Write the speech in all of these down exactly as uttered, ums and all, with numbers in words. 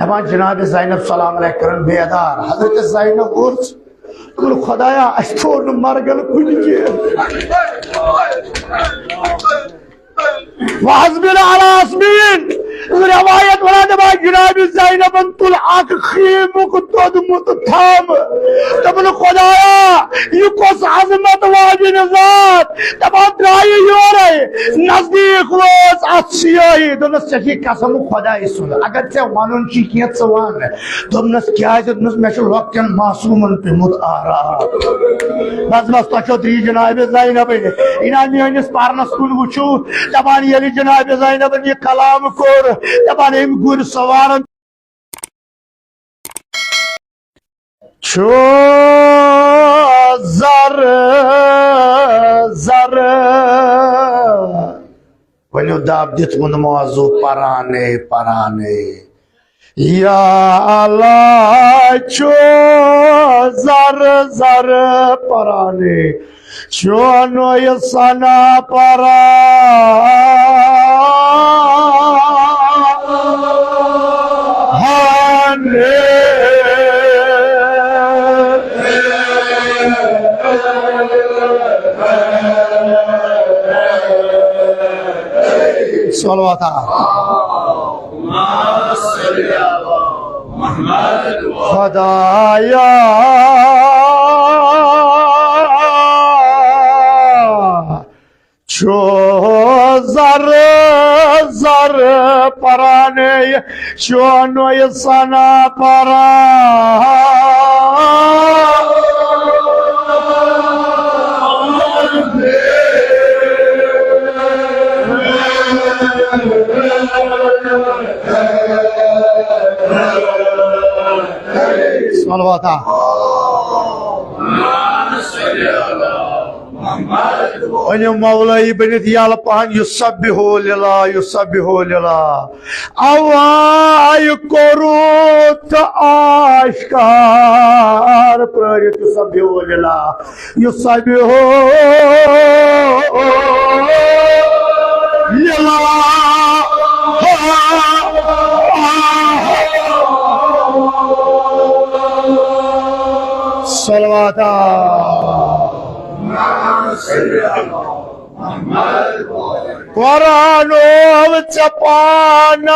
دپان جناب زینب سلام علیہ کرن بیدار۔ حضرت زینب ؤژھ، دوٚپُن، خدایا، اسہِ تھوٚو نہٕ مرگن کُنہِ کینٛہہ۔ وحسبنا على عصبین۔ روایت ونان دپان جناب زینبن تُل اکھ خیمُک دوٚدمُت تھم۔ دوٚپُن، خدایا، یہِ کۄس عظمت واجیٚنۍ ذات۔ دپان درٛایہِ یورے، نزدیٖک ووت اتھ سیٲہی، دوٚپنس، ژےٚ چھے قسم خدایہِ سُنٛد، اگر ژےٚ ونُن چھُے کینٛہہ، ژٕ ون۔ دوٚپنس، کیازِ؟ دوٚپنس، مےٚ چھُ لۄکٹٮ۪ن معصوٗمن پیوٚمُت آرام۔ بس، بس، تۄہہِ چھو درٛیہِ جناب زینبٕنۍ۔ یہِ نہ میٲنِس پرنس کُن وٕچھِو۔ دپان ییٚلہِ جناب زینبن یہِ کلام کوٚر، دپان أمۍ گُرۍ سوارن چھُ زر زر۔ ؤنِو دب دِتھ ووٚن موضوع پرانے پرانے۔ یا اللہ چھُ زر زر پرانے۔ چونوے سنا پران۔ صلوات۔ خدایا، چھُ زر زر پرانے، چونوے سنا پران۔ صلوات۔ ؤنِو مولٲیی بٔنِتھ یَلہٕ پَہَن، یُسبِّحُ لِلہ، یُسبِّحُ لِلہ۔ اَوا یہِ کوٚروُ تہٕ آشکار پرٛٲرِتھ، یُسبِّحُ لِلہ، یُسبِّحُ لِلہ۔ صلوات۔ قرآنو ژےٚ پانہ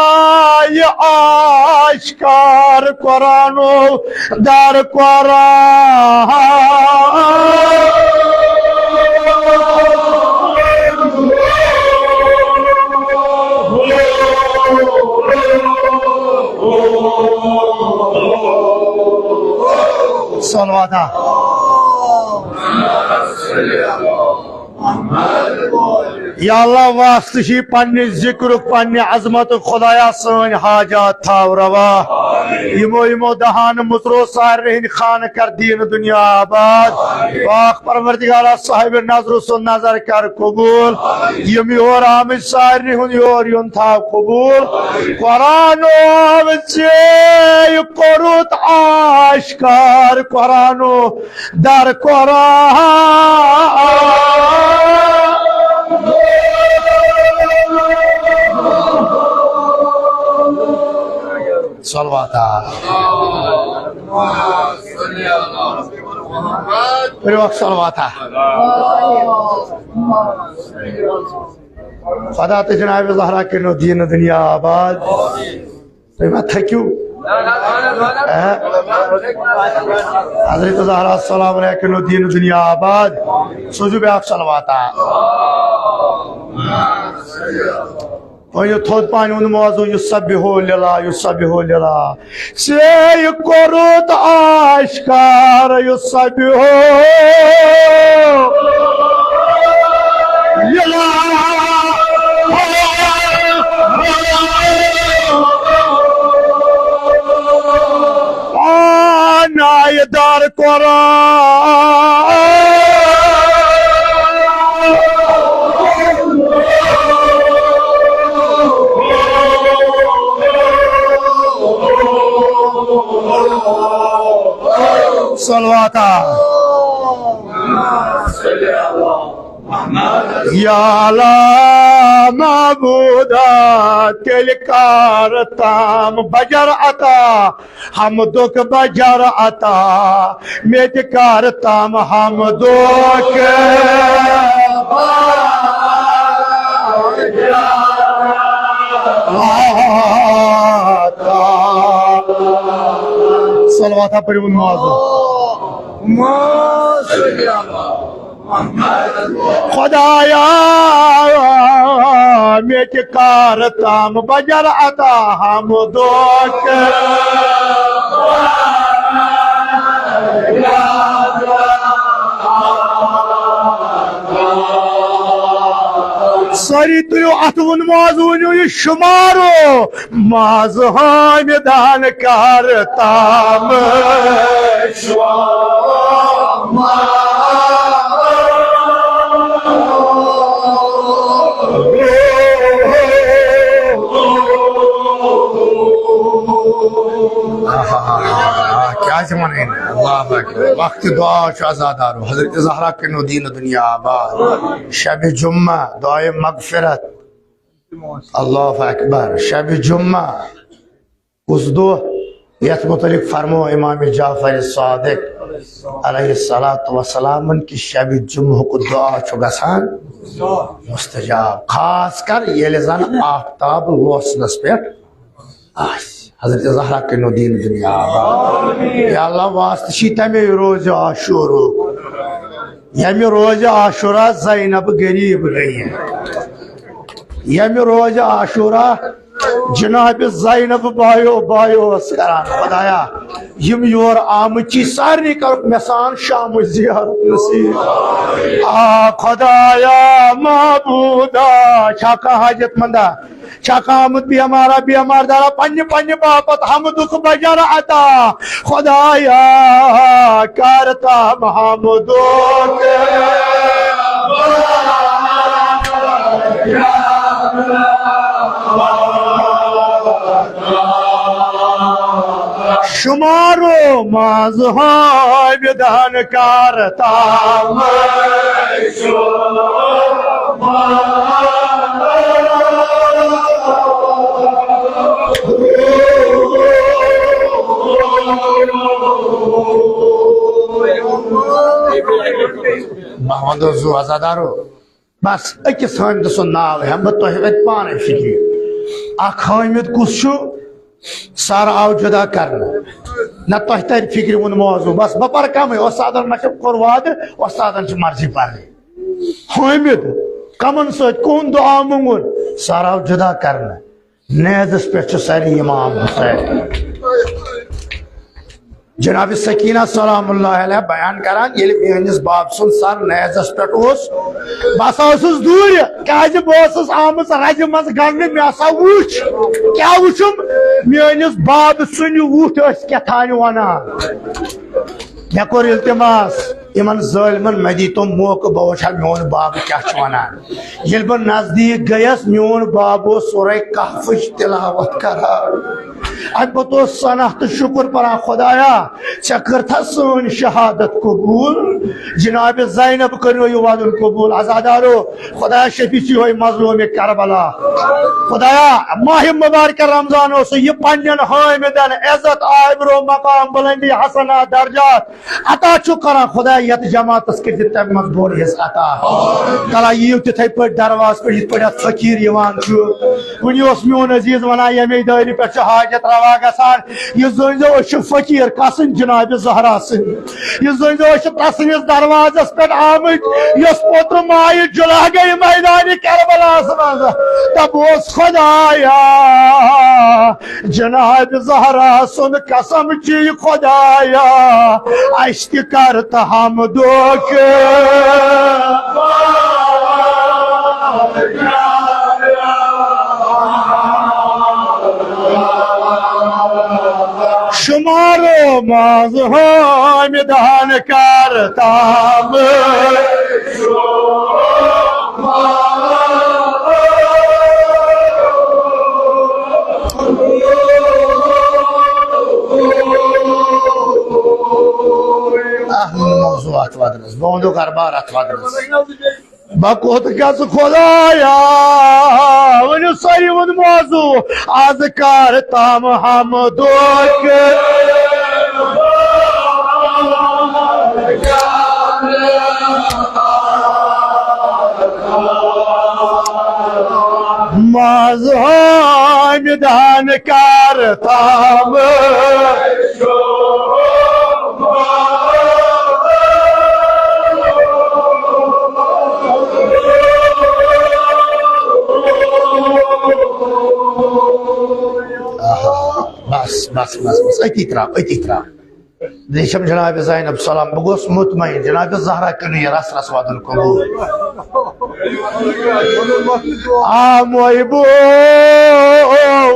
یہِ آشکار، قرآنو در قرآن۔ صلوات۔ یا اللہ، واسطہٕ چھُے پننہِ ذکرُک، پننہِ عظمتُک، خدایا، سٲنۍ حاجات تھاو روا۔ یِمو، یِمو دہان مُژرو سارنٕے ہٕنٛدۍ خانہٕ کر دیٖن دُنیا آباد۔ پاک پروردگارا، صاحب نظرٕ سُنٛد نظر کر قبول۔ یِم یور آمٕتۍ سارنٕے ہُنٛد یور یُن تھاو قبول۔ قرآنو ژےٚ کوٚرُتھ آشکار، قرآنو در قرآن۔ صلوات۔ کٔرِو اکھ صلوات۔ خدا تہٕ جناب زہرا کٔرِنو دیٖن دُنیا آباد۔ تُہۍ ما تھٔکِو؟ آ؟ حضرت زہرا سلام علیہ کٔرِنو دیٖن دُنیا آباد۔ سوٗزِو بیٛاکھ صلواتہ۔ وۄنۍ یہِ تھوٚد پہن ہُنٛد موضوع، یُسبِحُ لِلہ، یُسبِحُ لِلہ۔ ژےٚ کوٚرُتھ آشکار، یُسبِحُ لِلہ۔ پانایہِ در قرآن۔ صلواتہ۔ یا اللہ معبودا، تیٚلہِ کر تام بجر عطا، حمدُک بجر عطا، مےٚ تہِ کر تام حمدُک۔ صلوات پٔرِو نمازو۔ خدایا، مےٚ تہِ کر تام بجر عطا حمدُک۔ سٲری تُلِو اَتھٕ، ووٚن ماز، ؤنِو یہِ شُمارو۔ ماز حامدان کر تام۔ آہا، کیٛازِ وَنٕنۍ؟ اللہ اکبر۔ وقت دعا چھُ عزادارو۔ حضرت زہرا کٔرِنو دیٖن دُنیا آباد۔ شب جمعہ، دعائے مغفرت۔ اللہ اکبر۔ شب جمعہ کُس دۄہ؟ یتھ متعلق فرمو امام جعفر صادق علیہ الصلوۃ والسلام کہِ شب جمعہ کُ دعا چھُ گژھان مستجاب، خاص کر ییٚلہِ زن آفتاب لوسنس پٮ۪ٹھ آسہِ۔ حضرت زہرا کٔرِنو دیٖن دُنیا آباد۔ یا اللہ، واسطہٕ چھی تمے روزِ عاشورُک، ییٚمہِ روزِ عاشورہ زینب غریب گٔیہِ، ییٚمہِ روزِ عاشورہ جناب زینب بایو بایو ٲس کران۔ خدایا، یِم یور آمٕتۍ چھِ، سارنٕے کرُکھ مےٚ سان شامٕچ زیارت نصیب۔ آ خدایا، معبودا، چھا کانٛہہ حاجت مندا؟ چھا کانٛہہ آمُت بیمارا، بیمار دارا، پننہِ پننہِ باپتھ حمدُک بجر عطا؟ خدایا، کر تام حمدُک۔ شمارو ماز حامدان کر تام۔ محمد زو عزادارو، بس أکِس حٲمدٕ سُنٛد ناو ہٮ۪مہٕ بہٕ تۄہہِ وۄنۍ پانَے فِکرِ۔ اکھ حٲمد کُس چھُ؟ سر آو جدا کرنہٕ۔ نہ تۄہہِ ترِ فِکرِ وُن موضوع۔ بس بہٕ پرٕ کمٕے۔ وۄستادن ما چھِ کوٚر وعدٕ، وۄستادن چھِ مرضی پرٕنۍ۔ حٲمد کمن سۭتۍ کُن دعا مونگُن؟ سر آو جدا کرنہٕ۔ نیزس پٮ۪ٹھ چھُ سر امام حسین۔ جناب سکینہ سلام اللہ علیہ بیان کران، ییٚلہِ میٲنِس باب سُنٛد سر نیزس پٮ۪ٹھ اوس، بہٕ ہسا ٲسٕس دوٗرِ، کیازِ بہٕ ٲسٕس آمٕژ رزِ منٛز گنٛڈنہٕ، مےٚ ہسا وُچھ۔ کیٛاہ وُچھُم؟ میٲنِس باب سٕنٛدۍ وُٹھ ٲسۍ کیٛاہ تام ونان۔ مےٚ کوٚر التماس یِمن ظٲلمن، مےٚ دی تِم موقعہٕ، بہٕ وٕچھٕ ہا میون باب کیٛاہ چھُ ونان۔ ییٚلہِ بہٕ نزدیٖک گٔیَس، میون باب اوس سورہ کہفٕچ تلاوت کران۔ اَمہِ پتہٕ اوس ثنا تہٕ شُکُر پران، خدایا، ژےٚ کٔرتھا سٲنۍ شہادت قبوٗل؟ جناب زینب کٔرِو یہِ وَنُن قبوٗل۔ عزادارو، خدایا شفیع چھُ یِہوٚے مظلوم کربلا۔ خدایا، ماہ مبارکہ رمضان اوس، یہِ پننٮ۪ن حٲمدن عزت، آبرو، مقام، بلندی، حسنات، درجات عطا چھُ کران۔ خدایا، یتھ جماعتس کٔرۍ زِ تمہِ منٛز بوٚڑ حصہٕ عطا۔ تعالیٰ، یِیِو تِتھے پٲٹھۍ دروازٕ پٮ۪ٹھ، یِتھ پٲٹھۍ اتھ فقیٖر یِوان چھُ۔ وُنہِ اوس میون عزیز ونان، ییٚمے دٲرِ پٮ۪ٹھ چھُ حاجت روا گژھان۔ یہِ زٲنۍزیو، أسۍ چھِ فقیٖر، کسٕنۍ؟ جناب زہرا سٕنٛدۍ۔ یہِ زٲنۍزیو، أسۍ چھِ تسٕنٛدِس دروازس پٮ۪ٹھ آمٕتۍ، یۄس پوترٕ مایہِ جُلح گٔیہِ میدانِ کربلاہس منٛز۔ تہٕ بہٕ اوس خدایا، جناب زہرا سُنٛد قسم چی خدایا، اَسہِ تہِ کر تہٕ حمدُک۔ شمارو ماز حامدان کر تام۔ اہم موضوع اتھ ودنس، بہٕ ونہٕ دربار اتھ ودنس۔ بہٕ کوٚت گژھٕ خۄدایا؟ ؤنِو سٲری ووٚن موضوع، از کر تام حمدُک۔ منٛز حامدان کر تام۔ آہا، بس، بس، بس، بس، أتی ترٛاو، أتی ترٛاو۔ ریشم جناب زینب سلام، بہٕ گوس مطمئن جناب زہرا کٔرِو یہِ رس رس واتُن قبول۔ آ محبو،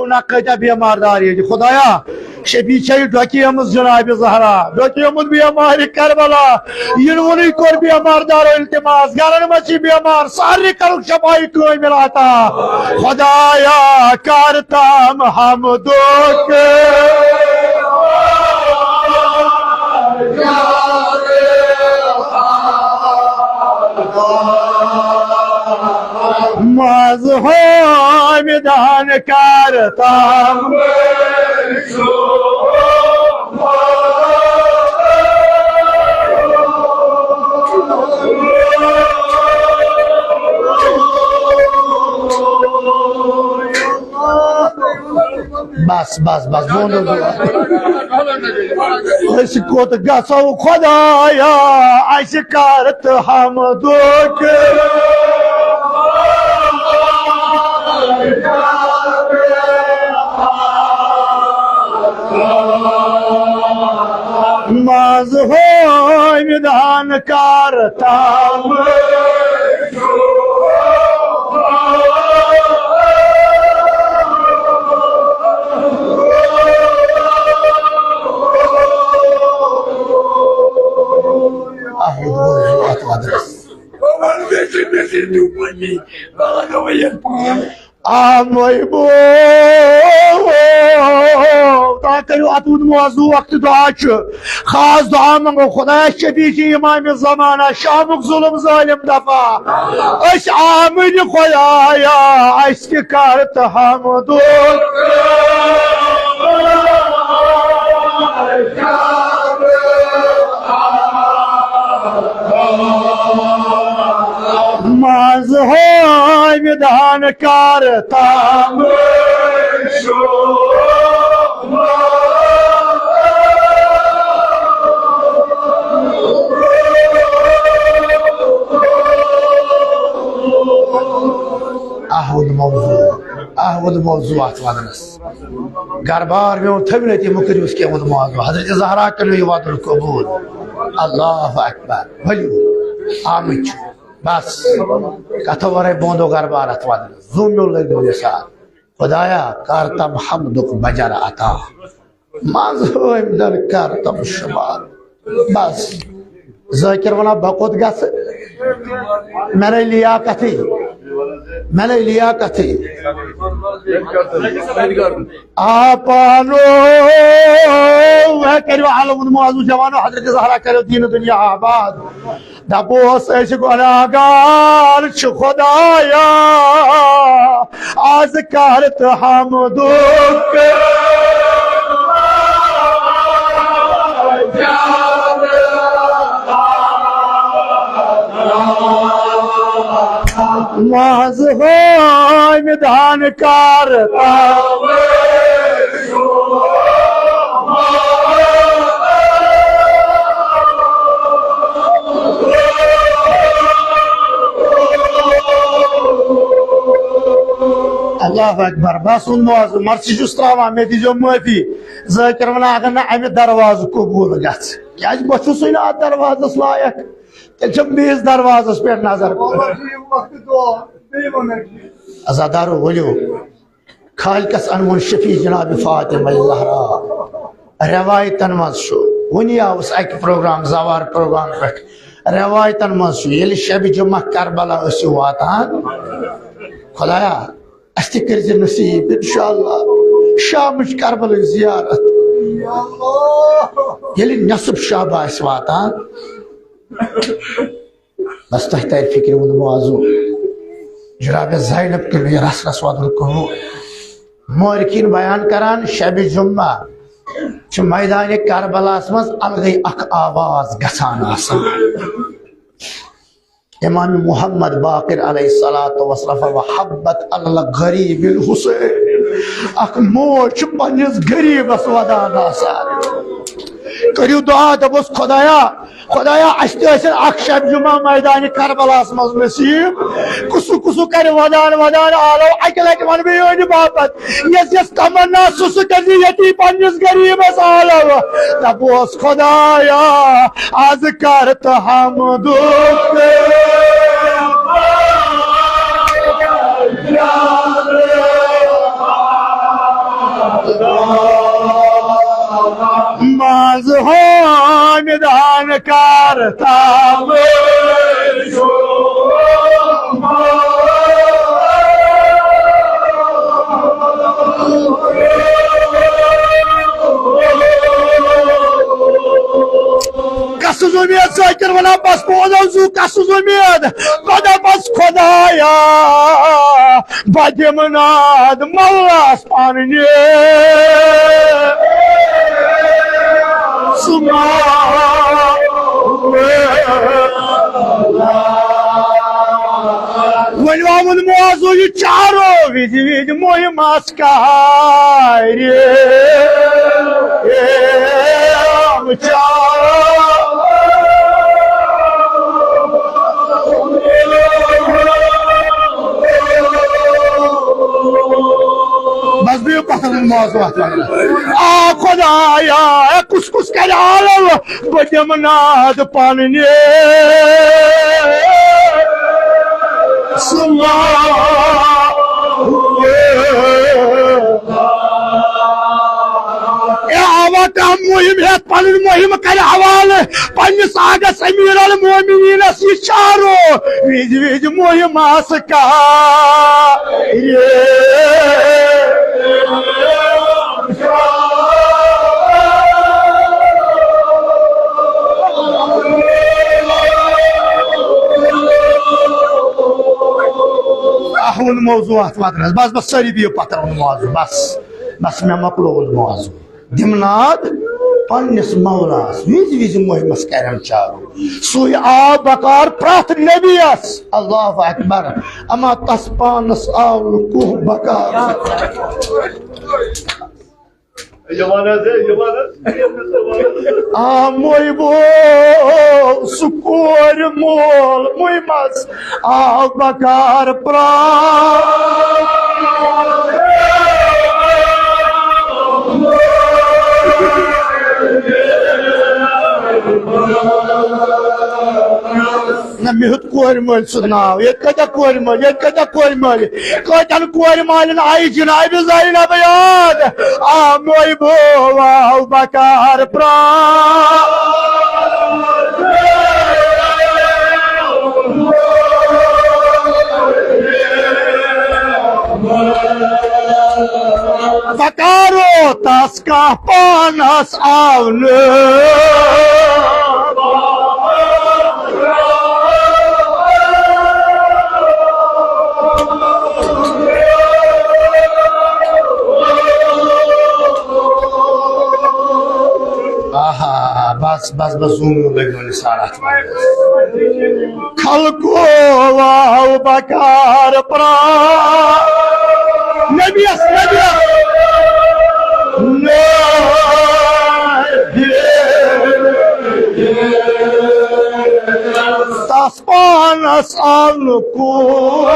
نہ کۭتیٛاہ بیمار دار ییٚتہِ خدایا، شفیع چھےٚ یہِ ڈۄکیمٕژ جناب زہرا، ڈۄکیمُت بیمارِ کربلا، یِنہٕ وُنُے کوٚر بیمار دارو التماس، گرن منٛز چھِ بیمار، سارنٕے کرُکھ شفاعی کٲمِل عطا۔ خدایا کر تام حمدُک۔ منٛز حامدان کر تام۔ بس، بس، بس، بہٕ وَنو دُعا۔ أسۍ کوٚت گژھو خدایا، اَسہِ کر تہٕ حمدُک۔ منٛز حامدان کر تام۔ اَتھ وَدرَس۔ آ محبوب، تُہۍ کٔرِو اَتھ ووٚن موضوع وقت دعا چھُ۔ خاص دعا منٛگو خدایا شفیع چھِ امام زمانہ شامُک ظلم ظٲلم دفع۔ أسۍ آمٕتۍ خدایا، اَسہِ تہِ کر تہٕ حمدُک۔ منٛز حامدان کر تام۔ اَہُد موضوع، اَہُد موضوع اَتھ وَننَس۔ گرٕ بار میون تھٲوِو نہٕ أتی، مہٕ کٔرِو أسۍ کینٛہہ ووٚنمُت آز۔ حضرت زہرا کٔرِو یہِ وعدُن قبوٗل۔ اللہ اکبر۔ ؤلِو، آمٕتۍ چھِ۔ بس، کتھو ورٲے بوندو گرٕ بار اتھ وعدس۔ زوٗ میوٗل لٲگِو نثار۔ خدایا، کر تم حمدُک بجر عطا۔ منٛز حٲمۍ در کر تم شمار۔ بس۔ ذٲکِر وَنان، "بہٕ کوٚت گژھٕ؟ مےٚ نے لیاقتٕے، مےٚ نے لیاقتٕے۔" آ پانو، ہے کٔرِو علم معزز جوانو، حضرت زہرا کٔرِو دیٖن دُنیا آباد۔ دَپوس أسۍ گۄناہگار چھِ خدایا، از کر تہٕ حمدُک۔ منٛز حٲمۍ دان کر۔ اللہ اکبر۔ بس ووٚن موضوع، مرثی چھُس تراوان، مےٚ دیٖزیو معٲفی۔ ذٲکِر وَنان، اگر نہٕ اَمہِ دروازٕ قبوٗل گژھِ، کیٛازِ بہٕ چھُسٕے نہٕ اَتھ دروازَس لایق، تیٚلہِ چھَم بیٚیِس دروازَس پٮ۪ٹھ نظر۔ عزادارو، ؤلِو۔ خالقس انوُن شفیع جناب فاطمہ زہرا۔ روایتن منٛز چھُ، وُنی آوُس اکہِ پروگرام، زوار پروگرام پٮ۪ٹھ۔ روایتن منٛز چھُ، ییٚلہِ شبِ جمعہ کربلا ٲسِو واتان، خدایا، اَسہِ تہِ کٔرۍ زِ نصیب انشاءاللہ شامٕچ کربلٕچ زیارت۔ ییٚلہِ نصف شب آسہِ واتان، بس تۄہہِ ترِ فِکرِ، ووٚن معاذ۔ جناب زینب کٔرِو یہِ رس رس وَدُن قبوٗل۔ مورخیٖن بیان کران، شبِ جمعہ چھُ میدانِ کربلاہس منٛز الگٕے اکھ آواز گژھان آسان۔ امام محمد باقر علیہ الصلوۃ والسلام فرماوان، حبت الغریب الحسین، اکھ موج چھِ پننِس غریبس ودان آسان۔ کٔرِو دعا، دپوس، خدایا، خدایا، اسہِ تہِ ٲسِن اکھ شب جمعہ میدانِ کربلاہس منٛز نصیب۔ کُسُ کُسُ کرِ ودان ودان آلو، اکہِ لٹہِ ونہٕ بہٕ یِہنٛدِ باپتھ، یس یس تمنا سُہ سُہ کٔرۍ زِ ییٚتی پننِس غریبس آلو۔ دپوس، خدایا، از کر تو حمدُک منٛز حامدان کرتا۔ کسٕز اُمید ذٲکِر وَنان، بس بوزو زُو کسٕز اُمید۔ بہٕ دَپس خۄدایا، بہٕ دِمہٕ ناد مَلَس پننہِ۔ سُہ ما وۄنۍ آو ووٚن موضوع یہِ چارو وِزِ وِزِ مُہِم آسہِ کارِ۔ بس بِہِو پتھر موضوع اتھ وغیرہ۔ آ خدایا، کُس کُس کرِ عالم، بہٕ دِمہٕ ناد پننہِ۔ سُہ ما اے آوا کانٛہہ مُہِم ہٮ۪تھ پنٕنۍ مُہِم کرِ حوالہٕ پننِس آغس امیر المومنینس یہِ چارو وِزِ وِزِ مُہِم آسہٕ کارِ۔ آہ، ووٚن موضوع اتھ وترس۔ بس، بس، سٲری بِہِو پتھر، ووٚن موضوع۔ بس، بس، مےٚ مۄکلو ووٚن موضوع۔ دِمہٕ ناد پننِس مولاہس، وِزِ وِزِ مُہِمس کرن چارو۔ سُے آو بکار پرٛتھ نبیَس۔ اللہ اکبر۔ اما تس پانس آو نہٕ کانٛہہ بکار۔ یِوان حظ، ہے، یِوان حظ۔ آ مویبو سُہ کورِ مول مُہِمس آو بکار پرٛتھ۔ نہ، مےٚ ہیوٚت کورِ مٲلۍ سُنٛد ناو۔ ییٚتہِ کٲتیٛاہ کورِ مٲلۍ، ییٚتہِ کٲتیٛاہ کورِ مٲلۍ، کٲتیٛاہن کورِ مالٮ۪ن آیہِ جنابِ زینب یاد۔ آ مویبو آو بکار پرٛتھ۔ بکارو تس کانٛہہ پانس آو نہٕ۔ آہا، بس، بس، بس، زوٗن لٔگۍ وۄنۍ سارا۔ خلقو آو بکار پرٛتھ۔ نبیَس، نبیَس۔ تس پانس آو نہٕ کانٛہہ۔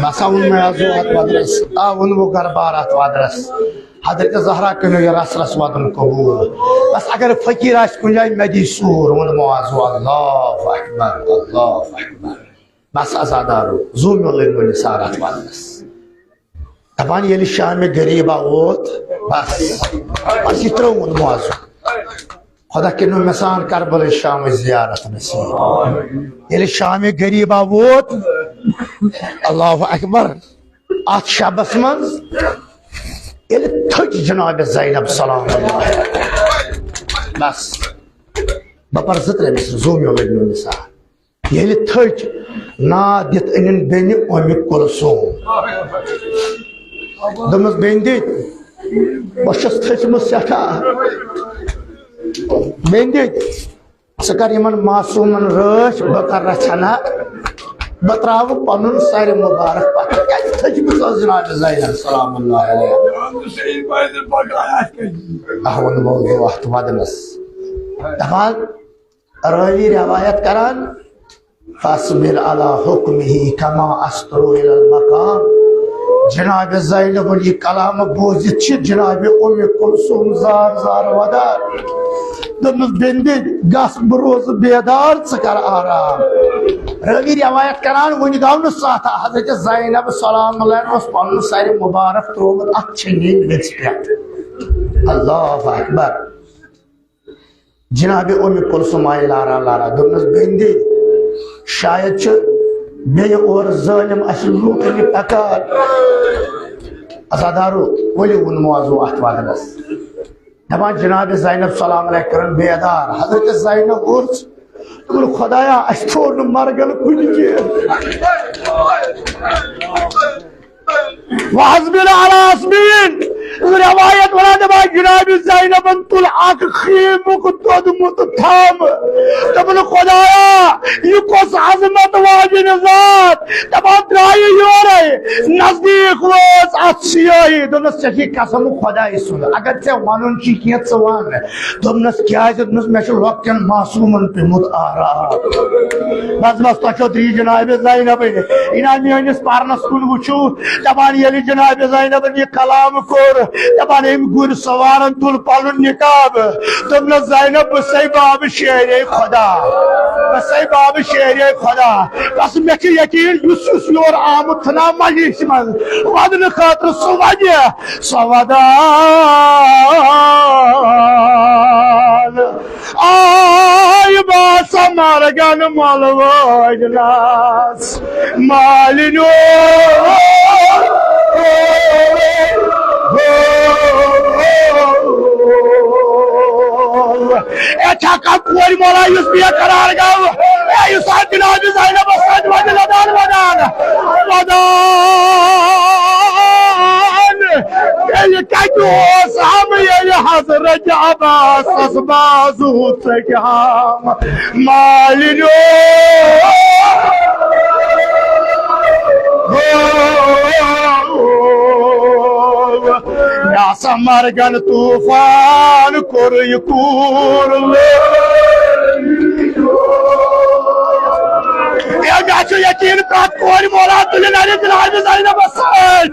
بس، آ ووٚن مےٚ، آ ووٚن اتھ وترس، آ ووٚن مےٚ گربار اتھ وترس۔ حضرت زہرا کٔرِو یہِ رس رس وَدُن قبوٗل۔ بس اگر فقیٖر آسہِ کُنہِ جایہِ، مےٚ دی سوٗر، ووٚن معاذ، اللہ اکبر، اللہ اکبر۔ بس عزادارو، زوٗ مےٚ لٔگۍ وۄنۍ نثار اتھ وننس۔ دپان ییٚلہِ شامِ غریٖبا ووت، بس، بس یہِ ترٛووُن معاذ۔ خدا کٔرِنو مےٚ سان کربلٕچ شامٕچ زیارت نصیب۔ ییٚلہِ شامِ غریٖبا ووت، اللہ اکبر، اتھ شبس منٛز ییٚلہِ تھٔچ جناب زینب سلام اللہ علیہا، بس، بہٕ پرٕ زٕ ترٛےٚ مصرٕ، زوٗ میون لٔگۍ میون نثار۔ ییٚلہِ تھٔچ، ناد دِتھ أنِن بیٚنہِ اُمہِ کلثوم۔ دوٚپمَس، "بیٚنہِ دِتۍ، بہٕ چھَس تھٔچمٕژ سٮ۪ٹھاہ۔ بیٚنہِ دِتۍ، ژٕ کر یِمن معصوٗمن رٲچھ، بہٕ کر رژھِ ہنا، بہٕ ترٛاوٕ پنُن سرِ مُبارک پتھر۔" کیٛازِ تھٔچمٕژ ٲس جناب زینب سلام اللہ علیہا۔ اَہوُن موضوع اتھ ودنس۔ دپان، رٲوی روایت کران، "فاصبر علی حکمہ کما استر الی المقام۔" جناب زینبن یہ کلام بوزتھ چھ جناب ام کلثوم زار زار ودان۔ دوٚپمس، "بیٚنہِ، گژھ، بہٕ روزٕ بیدار، ژٕ کر آرام۔" رٲوی روایت کران، وُنہِ گوٚو نہٕ ستھ، حضرت زینب سلام اللہ علیہا اوس پنُن سرِ مبارک ترٛوومُت اتھ چھٔنی میٚژِ پٮ۪ٹھ۔ اللہ اکبر۔ جناب ام کلثوم آیہِ لاران لاران، دوٚپنس، "بیٚنہِ، شاید چھُ بیٚیہِ اورٕ ظٲلم اَسہِ لوٗٹنہِ پکان۔" عزادارو، ؤلِو ووٚن موضوع اتھ ودنس۔ دپان، جناب زینب سلام اللہ کٔرٕن بیدار۔ حضرت زینب ؤژھ، دوٚپُن، "خدایا، اَسہِ تھوٚو نہٕ مرگن کُنہِ کینٛہہ۔" وحسبنا علی اسمین۔ روایت ونان دپان جناب زینبن تُل اکھ خیمُک دوٚدمُت تھم۔ دوٚپُن، "خدایا، یہِ کۄس عظمت واجیٚنۍ ذات۔" دپان درٛایہِ یورے، نزدیٖک وٲژ اتھ سیٲہی۔ دوٚپنس، "ژےٚ چھے قسم خدایہِ سُنٛد، اگر ژےٚ ونُن چھُے کینٛہہ ژٕ ون۔" دوٚپنس، "کیٛازِ؟" دوٚپنس، "مےٚ چھُ لۄکٹٮ۪ن معصوٗمن پیوٚمُت آرام۔" بس، بس، تۄہہِ چھو درٛی جناب زینبٕنۍ۔ یہِ نا میٲنِس پرنس کُن وٕچھِو، دپان ییٚلہِ جناب زینبن یہِ کلام کوٚر، دپان أمۍ گُرۍ سوارن تُل پنُن نقاب۔ دوٚپنس، "زینب، بہٕ سے بابہٕ شیرے خدا، بہٕ سے بابہٕ شیرے خدا۔" بس، مےٚ چھُ یقین یُس یُس یور آمُت چھُنہ مجلسہِ منٛز ودنہٕ خٲطرٕ، سُہ ودِ۔ سۄ ودان آے باسا مرگن مۄلوٲدۍ ناس مالِنیو۔ اے چھا کانٛہہ کورِ مولا یُس بے قرار گوٚو؟ اے یُس اتھ جناب زینبس سۭتۍ ودِ ودان ودان ودان۔ ییٚلہِ کتہِ اوس ہم ییٚلہِ حضرت عباسس بازو ژٔٹۍ ہم مالِنیو۔ مےٚ ہسا مرگن طوفان کوٚر یہِ کوٗر۔ اے، مےٚ چھُ یقیٖن پرٛٮ۪تھ کورِ مولا تُلہِ نرِ جنابِ زینبس سۭتۍ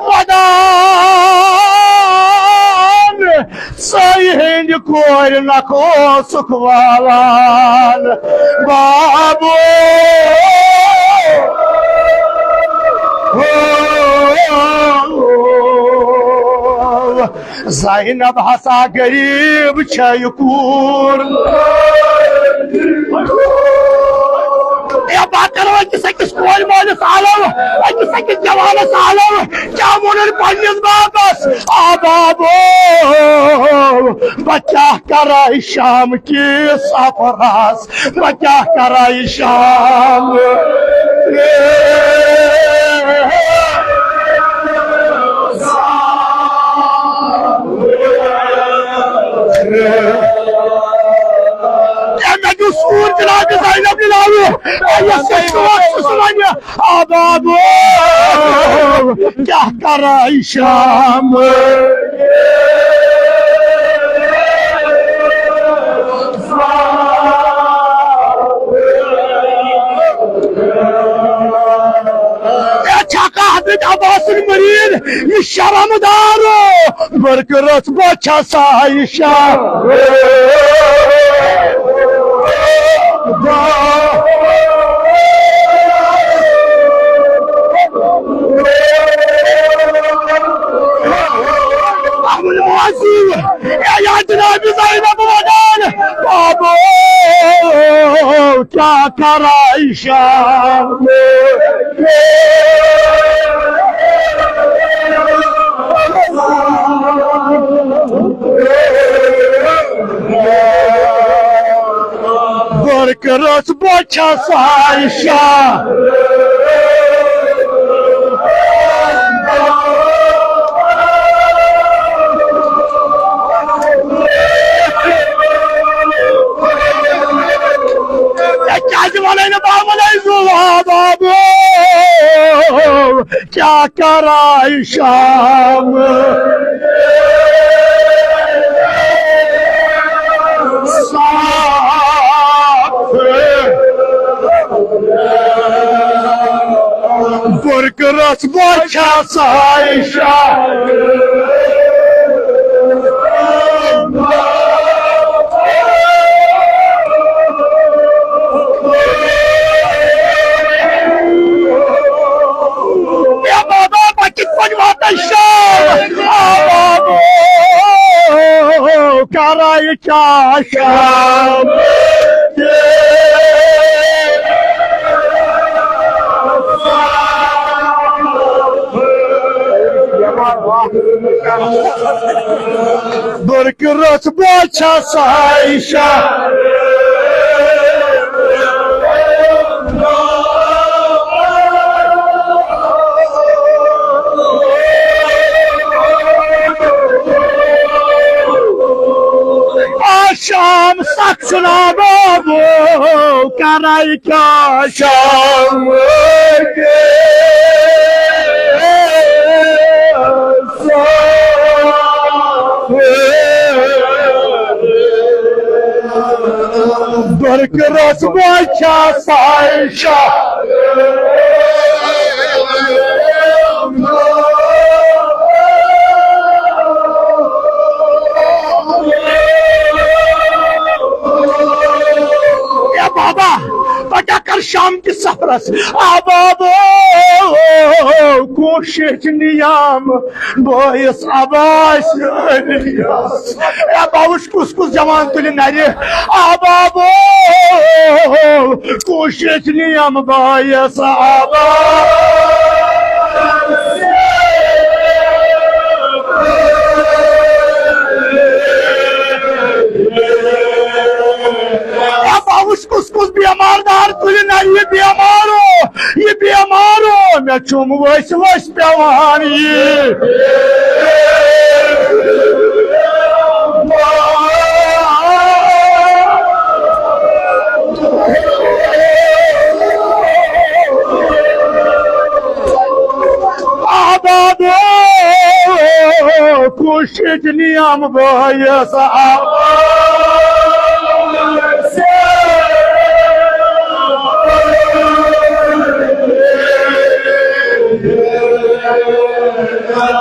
ودان۔ ژے ہٕنٛدِ کورِ نکھٕ اوسُکھ والان بابو۔ زینب ہسا غریب چھے کوٗر۔ اے، بہٕ کرو أکِس أکِس کورِ مٲلِس آلو، أکِس أکِس جوانس آلو۔ کیٛاہ ووٚنُن پننِس بابس؟ آ بابو، بہٕ کیٛاہ کرے شام کِس سفرس؟ بہٕ کیٛاہ کرے شام؟ اے، مےٚ دیُت سوٗر جناب زینب نِلاوِ۔ اے، یۄس یہِ شوق چھُ سُہ وَنہِ۔ آ بابو، کیٛاہ کرے شام؟ اے چھا کانٛہہ حضرت عباسُن مرید، یہِ شرمدار؟ برکرس بہٕ چھسا عائشہ۔ احمد معاذ، اے یا جناب زینب ودان، کران شام۔ بٔرکہٕ رٔژھ بۄچھِ چھَس عایشہ۔ ہے، کیٛازِ وَنَے نہٕ بابَن، ہے زُوا بابو، کیٛاہ کَرٕ شام؟ صاف۔ بٔرکہٕ رٔژھ بۄچھِ چھَس عایشہ۔ اے بابا، بہٕ کِتھ پٲٹھۍ واتہٕ شام؟ آ بابا، کَرٕ کیٛاہ شام؟ بٔرکہٕ رٔژھ بۄچھِ چھَس عایشہ۔ آ شام سخ چھُنا بابو، کَرٕ کیٛاہ شام؟ بٔرکہٕ رٔژھ بۄچھِ چھَس عایشہ۔ اے بابا، بہٕ کیٛاہ کَرٕ شام کِس سفرس؟ آ بابو، کوٗشِش نیام بٲیِس عباس۔ اے بابا، وٕچھ کُس کُس جوان تُلہِ نَرِ۔ آ بابو، کوٗشِش نیام بٲیِس عباس۔ اے بابا، وٕچھ کُس کُس بیمار دار تُلہِ نَرِ۔ یہِ بیمارو، یہِ بیمارو، مےٚ چوٚم ؤسۍ ؤسۍ پٮ۪وان یہِ۔ آ بابو، کوٗشِش نیام بٲیِس عباس۔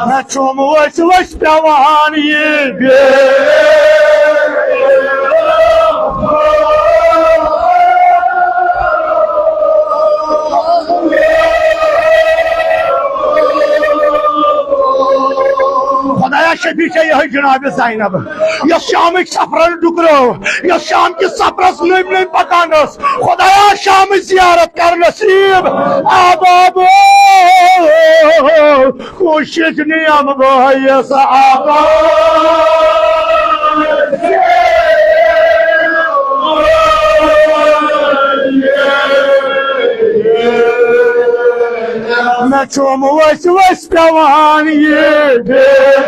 مےٚ چوٚم ؤسۍ ؤسۍ پٮ۪وان یہِ بیٚیہِ۔ خۄدایا، شفیع چھےٚ یِہوٚے جناب زینب، یۄس شامٕکۍ سفرن ڈُکرٲو، یۄس شام کِس سفرس نٔمۍ نٔمۍ پکان ٲس۔ خۄدایا، شامٕچ زیارت کر نصیب۔ آ بابو، کوٗشِش نیام بٲیِس عباس۔ مےٚ چوٚم ؤسۍ ؤسۍ پٮ۪وان یہِ بیٚیہِ۔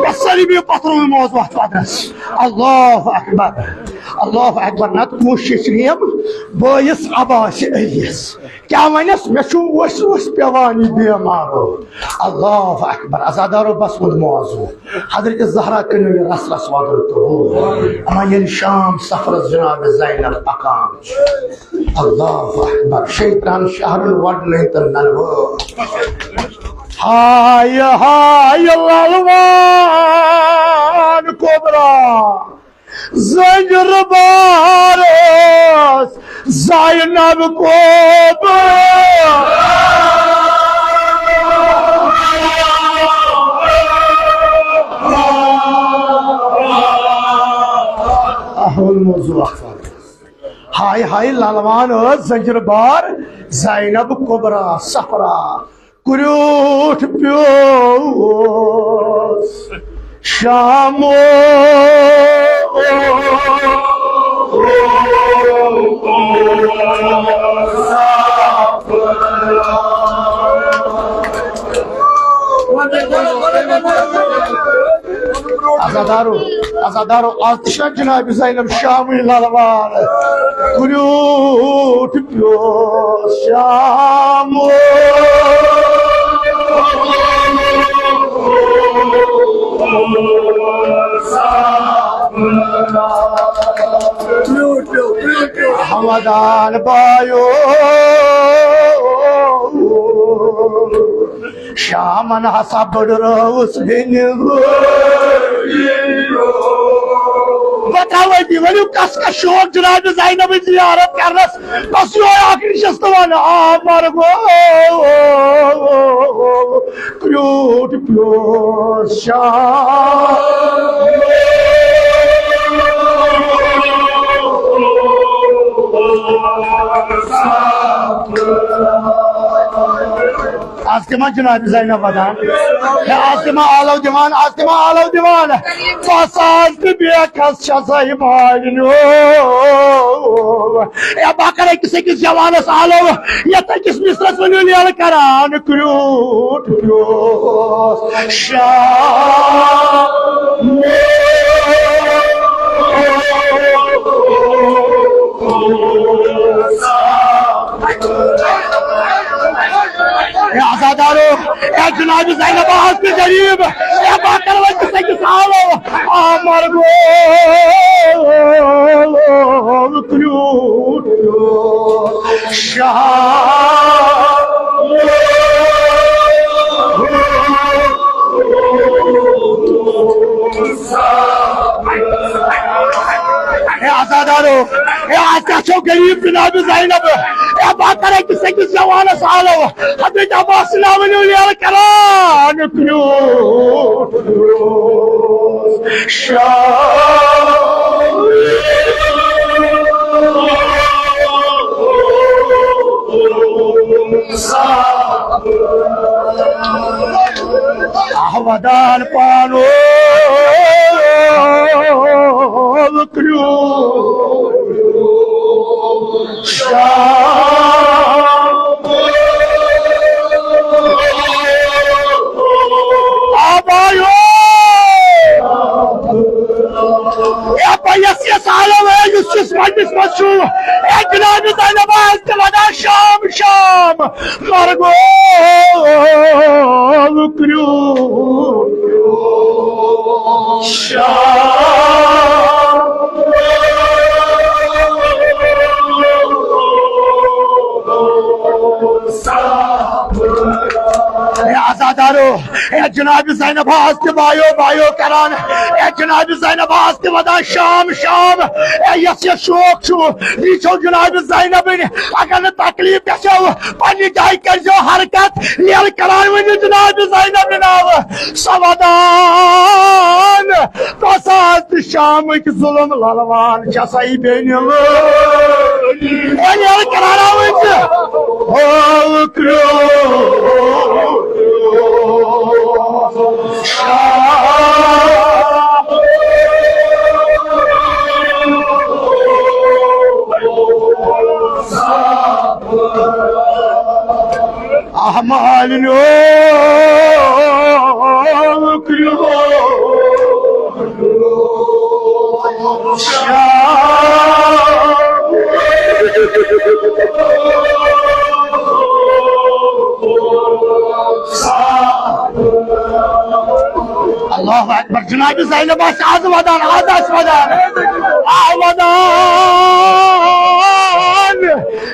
یہِ سٲری بِہِو پتھرَن موضوٗعات پترس۔ اللہ اکبر، اللہ اکبر۔ نتہٕ کوٗشِش نیام بٲیِس عباس علیس۔ کیٛاہ وَنٮ۪س؟ مےٚ چھُ ؤسۍ ؤسۍ پٮ۪وان یہِ بیمارو۔ اللہ اکبر۔ عزادارو، بس ووٚن موضوع۔ حضرت زہرا کٔرِو یہِ رس رس وادن قبول۔ اما ییٚلہِ شام سفرس جناب زینب پکان چھِ۔ اللہ اکبر۔ شیطان شہرن وڈنہٕ تہٕ ننہٕ وٲر۔ ہاے ہاے للوان کبرا۔ زنجر بارس زینب کو بار۔ موضوع اکھ وَنہٕ۔ ہاے ہاے للوان ٲس زنجیر بار، زینب کبرا صفرا، کریوٹھ پیوس شامو۔ عزادارو، عزادارو، آز تہِ چھِ جناب زینب شامٕے للوان۔ کریوٹھ پیوس شامو۔ احمدان بایو، شامن ہسا بڑرٲوٕس بیٚنہِ۔ بہٕ ترٛاوٕ أتی، ؤلِو کس کس شوق جناب زینبٕچ زیارت کرنس، بس یہوے اکھ نشست ونہٕ، آ مرگو۔ کریوٹھ پیوس شام۔ آز تہِ ما جناب زینب ودان؟ ہے، آز تہِ ما آلو دِوان؟ آز تہِ ما آلو دِوان؟ بس آز تہِ بیٚیہِ کس چھَسے مالِنیو۔ ہے، بہٕ کرٕ أکِس أکِس جوانس آلو، یتھ أکِس مِصرس ؤنِو لیلہٕ کران، کریوٹھ پیوس شام۔ اے عزادارو، اے جناب زینب آز تہِ غریب، اے بہٕ کرٕ أکِس أکِس آلو، آ مرگو۔ کریوٹھ شام۔ اے عزادارو، اے آز کیٛاہ چھو غریب جناب زینب؟ اے بہٕ کرٕ أکِس أکِس جوانس آلو۔ حضرت عباس ناوٕنیو لیلہٕ کران کریوٹھ شام۔ آہ ودان پانو کریوٹھ شام۔ آ بایو۔ اے بھائی، یس یس عالم ہے، یُس یُس مجلس منٛز چھُ۔ اے جناب زینب آز تہِ ودان شام شام۔ مرگو کریوٹھ شام۔ اے عزادارو، اے جناب زینب آز تہِ بایو بایو کران، اے جناب زینب آز تہِ ودان شام شام۔ اے یس یس شوق چھُ، یہِ چھو جناب زینب، اگر نہٕ تکلیف گژھیو، پننہِ جایہِ کٔرۍزیو حرکت، لیلہٕ کران ؤنِو جناب زینب ناوٕ۔ سۄ ودان، بس آز تہِ شامٕکۍ ظلم للوان چھسے بیٚنہِ لٲج۔ اے لیلہٕ کران ؤنۍ ژٕ۔ او کریوٹھ شام۔ آہ مالِنیو کریوٹھ شام۔ اللہ اکبر۔ جناب زینب آسہِ آز ودان، آز آسہِ ودان۔ آ ودان۔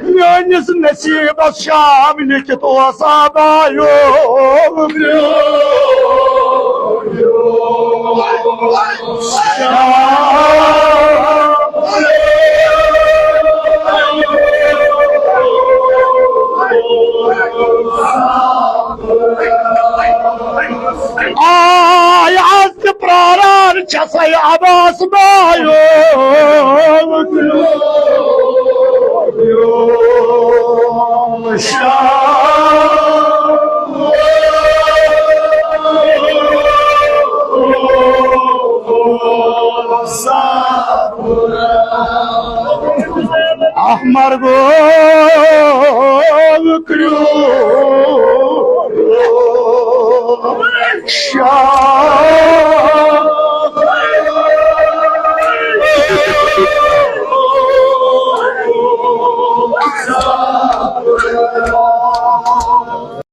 میٲنِس نصیبس شام لیکھِتھ اوس آ بایو۔ شام۔ آے آز تہِ پراران چھسے عباس بایو۔ احمر گوٚو کرٛہُن شاہ۔